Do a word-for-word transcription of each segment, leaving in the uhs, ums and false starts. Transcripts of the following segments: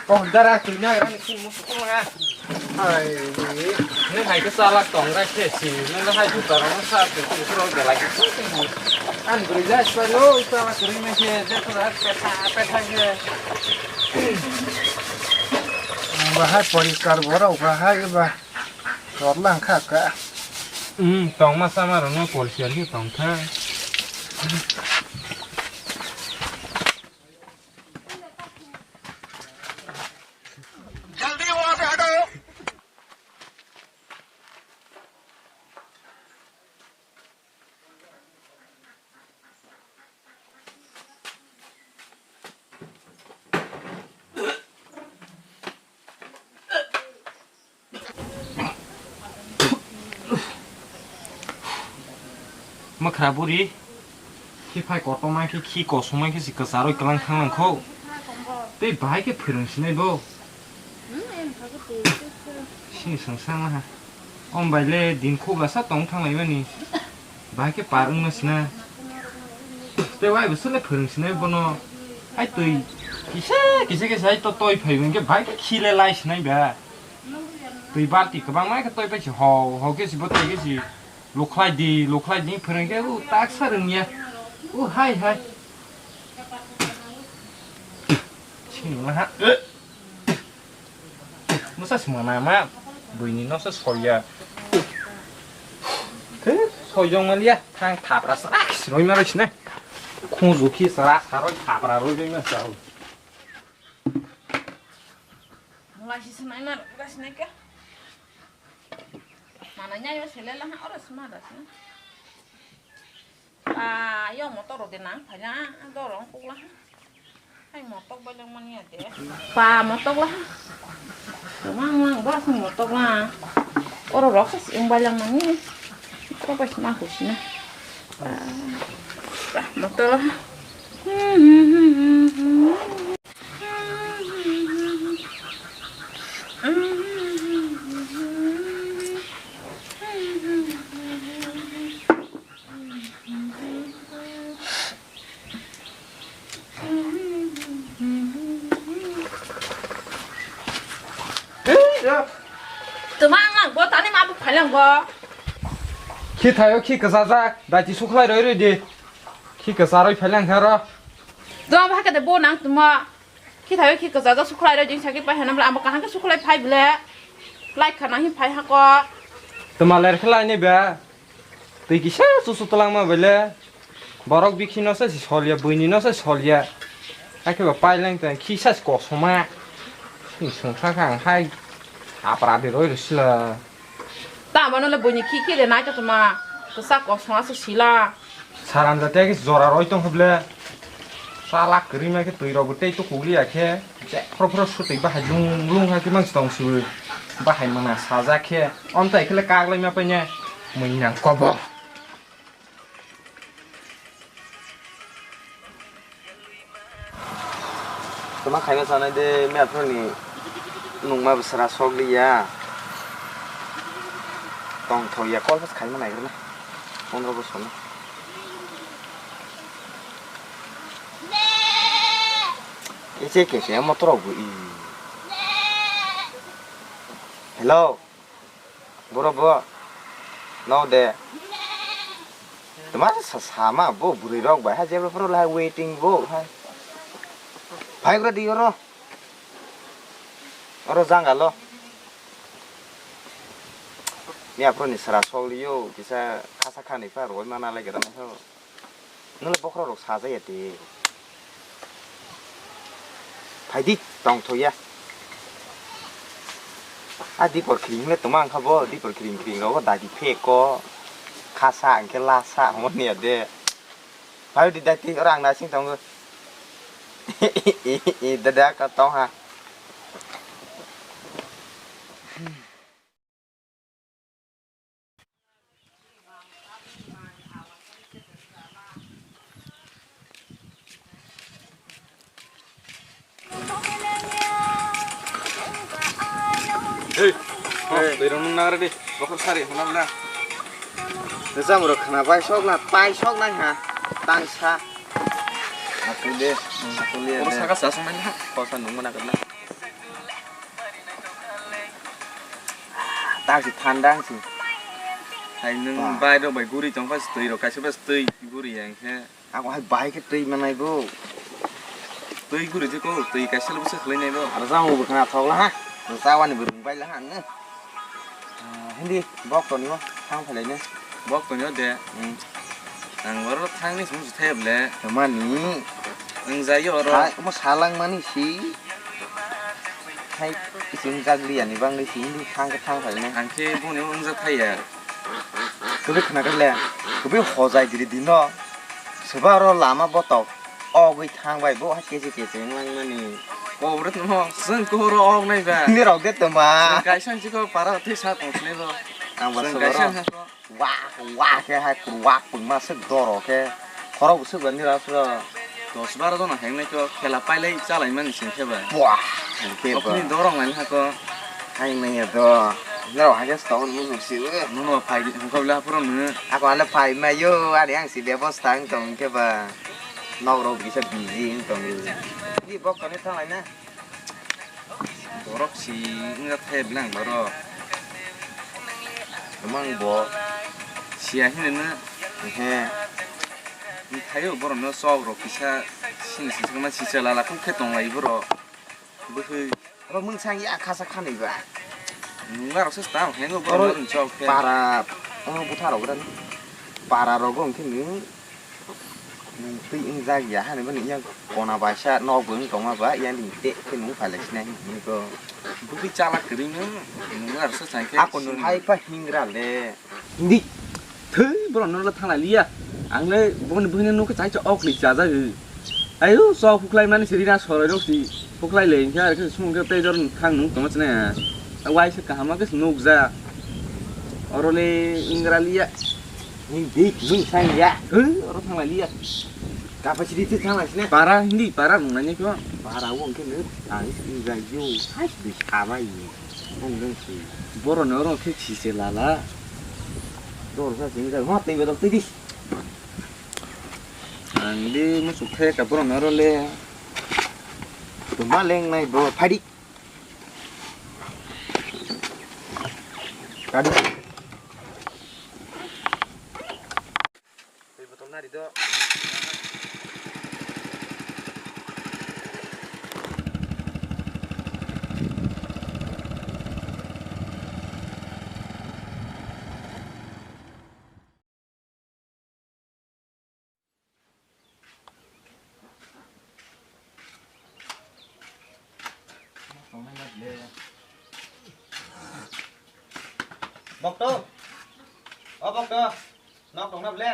Oh, dara, twi na, rani, kin, musu, kuma, ha. Hai, ni. Ni hai ke salak tong, ra, ke, si, ni, ni, hai, juta, ra, sa, ke, si, pro, de, la, ke, si, si. An, beri, ja, sa, lo, salak, kering, ni, ke, de, pro, ra, pe, tha, pe, tha, ke. Bahai, poriskar, bora, bahai, ba. Kor, lang, kha, ka. Hmm, tong, ma, sa, ma, ro, no, poriskar, ni, tong, tha. जल्दी वहां से हटो। Mwkhra buri, khi phai kotorma khe, khi kosongma khe si kwcharwi kwlang thang nang kho. Tei bahai khe phwrwng sinai bo. Sini swngsa wngma ha. Om bai le din khogla sa tong thang lai mani. Bahai khe par wngma sina. Tei wai bo sele phwrwng sinai bono. Ai twi kisa kisa kisa ai to toi phai hwnkhe bahai khe khi le lai sinai ba. Twi balti kwbangma khe toi pai se hau, hau khe se bo toi khe se lukhlai di, lukhlai di phwrwng khe u taksa rwngya. U hai hai. Sini wngla ha. Mwsa se mwnama, buini no se soya. He, soyong maliya, thang thapra sa, ah, sroi ma roi sine. Khunju khi sara, saroi thapra roi roi ma sa. Lai si sinai ma, lai sinai ka. Mana nyai o sele la ha, oro sima da sina. Pa, yo motor rok de nang phaina, doro wng kukla. Hai motok bai lang mani ya de. Pa, motok la. Mang mang ba sing motok la. Oro rok sa sing bai lang mani. Ko bai sima kusina. Pa, pa, motor la. Twmang mang bo tani ma bo phailang bo. Khi thaio khi kwchajak, daiti sukhlai roi roi di. Khi kwcharoi phailang kha ro. Dong ba kade bo nang tuma. Khi thaio khi kwchajak sukhlai roi jing sakhe pai hanam la amo kaham khe sukhlai phai bile. Lai khana hi phai hako. Tuma ler khlai ni ba. Twi kisa chuchu twlangma bele, borok bikhino se si solya, buinino se solya. Hakhe ba paileng tong, khisa se kosoma. Sini songsa kha ang hai hapra de roi rwsila. Tamo no le buini khi khi de nai to tuma, kwsa kosoma se sila. Saran da tegi jora roi tong khe bele. Salak kwrwi ma khe twi rok bo tei to kugli ya khe. Je phro phro swtwi bahai lung lung ha khe mang tong siwi. Bahai mana sajak khe. Om tai khe le kak lai ma pai ne. Mui nang kobo. Toma khaina sanai de me aphro ni nungma bwsra sok li ya. Tong thok ya kol phas khaima nai na. Pondro bosor na. Ese kese motor rok bo i. Hello. Boro bo. No de. Toma sa sama bo bwrwi rok bai ha jebra phoro lai waiting bo hai. Phai gra di oro. Oro jangalo. Ni aphro ni sara sok liyo kisa khasa khani pha roi mana lai gra na. Nwle bokhorok rok sajaya de. Phaidi tongthoya. A dipor khiring le tongma wngkha bo, dipor khiring khiring rogo dagi pheko. Khasa hwnkhe lasa hwnwi ya de. Phaidi dati oro ang nasing tongo. I, i, i, dada ka tongha. Hei, oh, hey. Twi rok nung nagra di, bokhor sari, hwnam na. Rijam rok khna bai sok na, pai sok nai ha, tang sa. Aku de, aku liya de. Oro saka sa song nai ha. Kosa nung mana kena. Tang si thandang si. Hai nwng Ba. Bai rok bai guri tong kha si twi rok kaisa ba twi guri yang khe. Ako hai bai khe twi manai bo. Twi guri je ko twi kaisa lo bwsa khlai nai bo. Aro jang bo khna thok la ha. Nwng chawani bo rung bai la ha nwng. Ah, hindi bok toni o thang phalai ne. Bok toni o de. Hmm. Ang oro thangni sung thai ble. Mani. Ang jai oro. Hai, omo salang mani si. Hai, ising jagli ani bangli si hindi thang khe thang phalai ne. Ang khe boni wngjak thai ya. Kwbwi khna khe le. Kwbwi hojai diri dino. Soba oro lama botok. Ogwi thang bai bo hai keche keche wng lang mani. Kobor tongmo, chwng kobor og nai ba. Ni rok de toma. Chwng kaisa chiko para thwi sa tong sinai bo. Ang ba chwng soba kaisa ro. Ha ko. Wah, wah, khe hai kwrwak pungma swk doro khe. Khorok bo swk bani ras ro. Dos baro jona heng nai to khela pailai chalai mani sing khe ba. Buah, heng khe ba. Okni dorong nai ha ko. Hai nai ya do. Nero hai khe stone mu mu si we. Nono phai hung kha bla phoro nung. Ako ale phai ma yo, ari ang si bebosta ang tong khe ba. Nok rok bisa busy ang tong. Di bok kani thang lai na. Borok si wngya the bwlang borok. Kwmang bo. Siya hinwi no. He. Thaio borok no chok rok kisa sini sini ma sisa lala kuk khe tong lai borok. Bwkhwi. Abo mungsang ya khasa khanwi ba. Nungla rok se tang hengo borok no chok khe. Para. Oh, butha rok ran. Para rogo hwnkhe nung. Nwng twi wngjak ya hani bini yang kona baisa nok bo wng tongma ba yang ni te khe nung phalai sinai hinwi ko. Bwtwi chala kwrwi no nung ar sa chang khe. Ako nung hai pa hingra le. Hindi. Thwi borok no thang lai liya. Ang le boni bwhino nuk chai cha ok li cha ja. Ayo so phuklai mani siri na soroi rok si phuklai le hinkhe ar khe sumung khe tei jor thang nung tongma chine. Wai se kaham ke nuk ja. Oro le ingra liya. Hindi, nung sang ya. He, oro thang lai liya. Capacity te thang lai sine. Para hindi, para nung nai ko. Para wong ke ne, ang is inga yo. Hai, di sabai. Ang nung si. Boro no oro khe si se lala. Dor sa sing ja. Ho, tei bedok tei di. Ang di musuk khe ka boro no oro le. Tuma leng nai bo, phadi. Kadi. Twi botol nari do. Bokto, o bokto, nok tongna ble?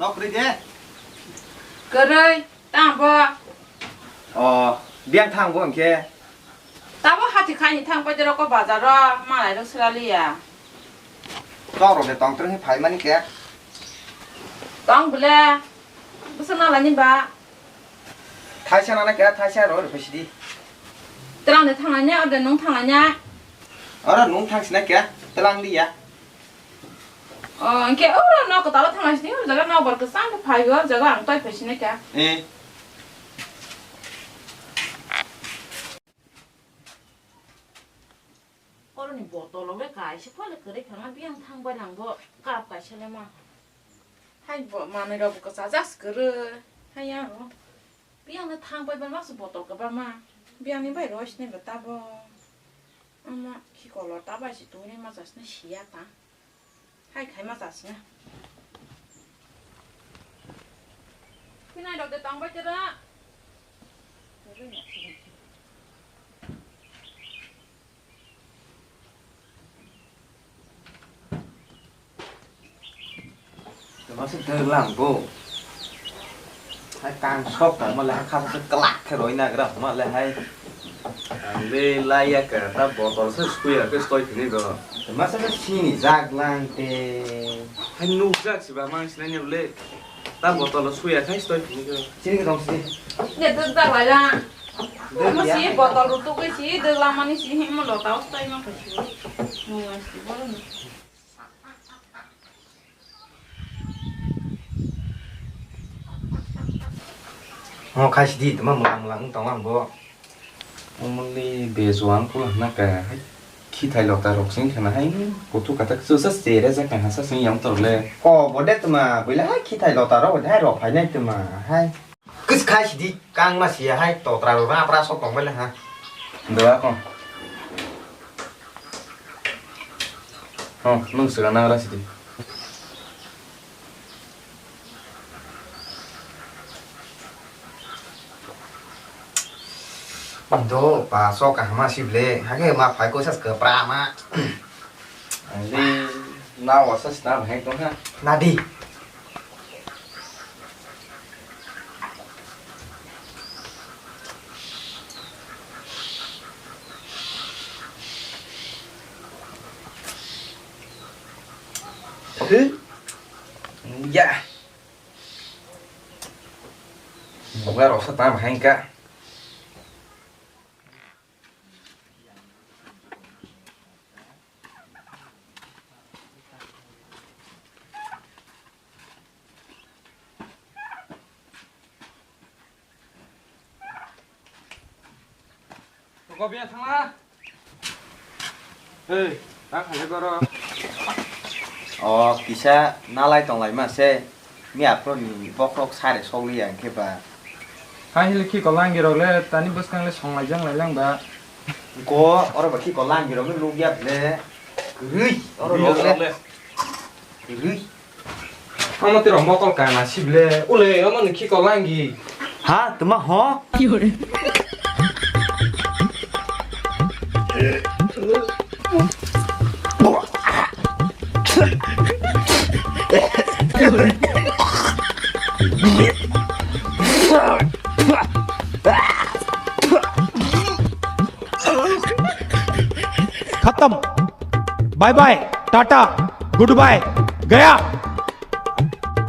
Nok kwrwi de? Kwrwi, tamo bo. O, biyang thang bo hwnkhe? Tamo hati khaini thang pai de roko bazar ro, malai rok sra liya. Tok rok de tong tong phai mani khe? Tong bole, bwswk nalani ba? Thaisa nana khe, thaisa ro ro phai sidi. Twlang de thang nanya, ode nung thang nanya. Oro nung thang sina khe, twlang liya. O, hwnkhe oro nok kwtal thang nai sini, o jaga nok bar kwchang khe phai o, jaga ang tai phai sini khe. Eh. Oroni botol rok le kaisa phale kwrwi phano biyang thang bai lang bo cup kaisa le ma. Hai bo manwi rok bo kwchajak se kwrwi. Hai ya ro. Biyang no thang bai bai ma se botol kwbangma. Biyang ni bai roi sini bo tabo. Ama khi kolor ta bai se tongwi ma jasna siya ta. Hai khai ma jasna. Phinai rok de tang bai tera. Masa dwglang bo. Hai kang sok tongma le hai khasa se kwlak khe roi nagra hwnma le hai. Ang le laiya khe ta botol se suya khe stoi thini go. Masa se sini jak lang te. Hai nukjak si ba mang sinai ni le. Ta botol suya khai stoi thini go. Chini ke dong si. Ne dwg dak lai la. Dwg ya. Mo si botol rutuk si dwg lang mani si himo lota stoi ma khai si. Mo si botol. Omo khai sidi, tama mwlang mwlang wng tongo ang bo. Omoni bejo ang pulo hwnna kha, hai Khithai lota rok sing khana hai, kuthuk kathak chusa chere jak hai hasa sing yang tor le. Ko bo de tuma, buila hai khithai lota rok hai rok phainai tuma hai. Kis khai sidi kang ma siya hai totra rok ra pra sok tong bele ha. Doa ko. Oh, nung sira nang ra sidi. Indo pa so kaham ma sible, hake ma phai ko sas ka pra ma. Ani na wasa sna bhai ko ha. Nadi. Hü? Ya. Buka rasa tam hai ka. Toko biya thangla. Hei, ta khalai baro. O kisa nalai tong lai ma se. Mi aphro ni bokhorok sare sogli ya khe ba. Ha hili ki kolangi rok le tani bwskang le songlai jang lai lang ba. Ko oro ba ki kolangi rok le nuk ya ble. Rui oro rok le. Rui. Omo twi rok mokol kana sible. Ule, omo ni khiko langi. Ha, tuma ho? खत्म। Bye bye, tata, goodbye, गया।